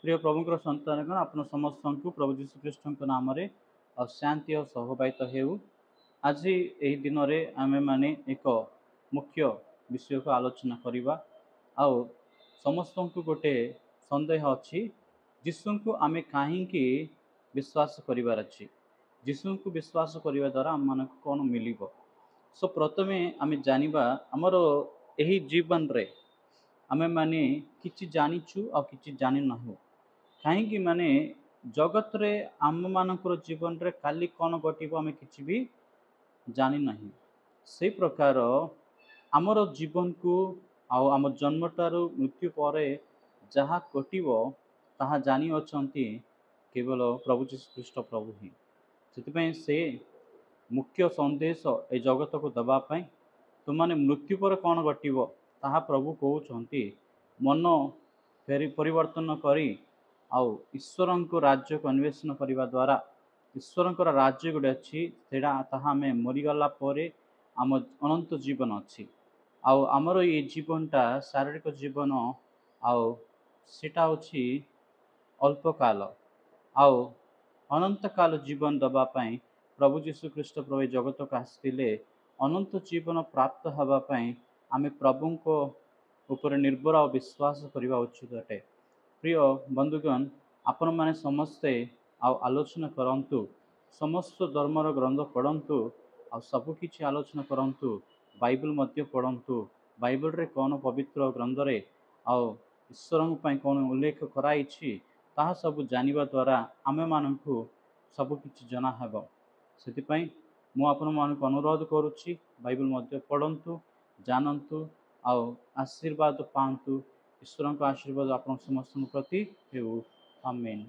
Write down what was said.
ପ୍ରିୟ ପ୍ରଭୁଙ୍କର ସନ୍ତାନଗଣ, ଆପଣ ସମସ୍ତଙ୍କୁ ପ୍ରଭୁ ଯୀଶୁ ଖ୍ରୀଷ୍ଟଙ୍କ ନାମରେ ଆଉ ଶାନ୍ତି ଆଉ ସହଭାଗିତା ହେଉ। ଆଜି ଏହି ଦିନରେ ଆମେମାନେ ଏକ ମୁଖ୍ୟ ବିଷୟକୁ ଆଲୋଚନା କରିବା। ଆଉ ସମସ୍ତଙ୍କୁ ଗୋଟେ ସନ୍ଦେହ ଅଛି, ଯୀଶୁଙ୍କୁ ଆମେ କାହିଁକି ବିଶ୍ୱାସ କରିବାର ଅଛି, ଯୀଶୁଙ୍କୁ ବିଶ୍ୱାସ କରିବା ଦ୍ୱାରା ଆମମାନଙ୍କୁ କ'ଣ ମିଳିବ? ସୋ ପ୍ରଥମେ ଆମେ ଜାଣିବା, ଆମର ଏହି ଜୀବନରେ ଆମେମାନେ କିଛି ଜାଣିଛୁ ଆଉ କିଛି ଜାଣିନାହୁଁ। କାହିଁକି ମାନେ ଜଗତରେ ଆମମାନଙ୍କର ଜୀବନରେ କାଲି କ'ଣ ଘଟିବ ଆମେ କିଛି ବି ଜାଣିନାହିଁ। ସେଇ ପ୍ରକାର ଆମର ଜୀବନକୁ ଆଉ ଆମ ଜନ୍ମଠାରୁ ମୃତ୍ୟୁ ପରେ ଯାହା ଘଟିବ ତାହା ଜାଣିଅଛନ୍ତି କେବଳ ପ୍ରଭୁ ଯୀଶୁ ଖ୍ରୀଷ୍ଟ ପ୍ରଭୁ ହିଁ। ସେଥିପାଇଁ ସେ ମୁଖ୍ୟ ସନ୍ଦେଶ ଏ ଜଗତକୁ ଦେବା ପାଇଁ, ତୁମମାନେ ମୃତ୍ୟୁ ପରେ କ'ଣ ଘଟିବ ତାହା ପ୍ରଭୁ କହୁଛନ୍ତି, ମନ ଫେରି ପରିବର୍ତ୍ତନ କରି ଆଉ ଈଶ୍ୱରଙ୍କ ରାଜ୍ୟକୁ ଅନ୍ୱେଷଣ କରିବା ଦ୍ୱାରା, ଈଶ୍ୱରଙ୍କର ରାଜ୍ୟ ଗୋଟେ ଅଛି, ସେଇଟା ତାହା ଆମେ ମରିଗଲା ପରେ ଆମ ଅନନ୍ତ ଜୀବନ ଅଛି। ଆଉ ଆମର ଏଇ ଜୀବନଟା ଶାରୀରିକ ଜୀବନ, ଆଉ ସେଇଟା ହେଉଛି ଅଳ୍ପକାଳ। ଆଉ ଅନନ୍ତକାଳ ଜୀବନ ଦେବା ପାଇଁ ପ୍ରଭୁ ଯୀଶୁ ଖ୍ରୀଷ୍ଟ ପ୍ରଭୁ ଏ ଜଗତକୁ ଆସିଥିଲେ। ଅନନ୍ତ ଜୀବନ ପ୍ରାପ୍ତ ହେବା ପାଇଁ ଆମେ ପ୍ରଭୁଙ୍କ ଉପରେ ନିର୍ଭର ଆଉ ବିଶ୍ୱାସ କରିବା ଉଚିତ ଅଟେ। ପ୍ରିୟ ବନ୍ଧୁଗଣ, ଆପଣମାନେ ସମସ୍ତେ ଆଉ ଆଲୋଚନା କରନ୍ତୁ, ସମସ୍ତ ଧର୍ମର ଗ୍ରନ୍ଥ ପଢ଼ନ୍ତୁ ଆଉ ସବୁକିଛି ଆଲୋଚନା କରନ୍ତୁ, ବାଇବଲ ମଧ୍ୟ ପଢ଼ନ୍ତୁ। ବାଇବଲରେ କ'ଣ ପବିତ୍ର ଗ୍ରନ୍ଥରେ ଆଉ ଈଶ୍ୱରଙ୍କ ପାଇଁ କ'ଣ ଉଲ୍ଲେଖ କରାଯାଇଛି ତାହା ସବୁ ଜାଣିବା ଦ୍ୱାରା ଆମେମାନଙ୍କୁ ସବୁକିଛି ଜଣା ହେବ। ସେଥିପାଇଁ ମୁଁ ଆପଣମାନଙ୍କୁ ଅନୁରୋଧ କରୁଛି, ବାଇବଲ ମଧ୍ୟ ପଢ଼ନ୍ତୁ, ଜାଣନ୍ତୁ ଆଉ ଆଶୀର୍ବାଦ ପାଆନ୍ତୁ। ଈଶ୍ୱରଙ୍କ ଆଶୀର୍ବାଦ ଆପଣ ସମସ୍ତଙ୍କ ପ୍ରତି ହେଉ। ଆମେନ୍।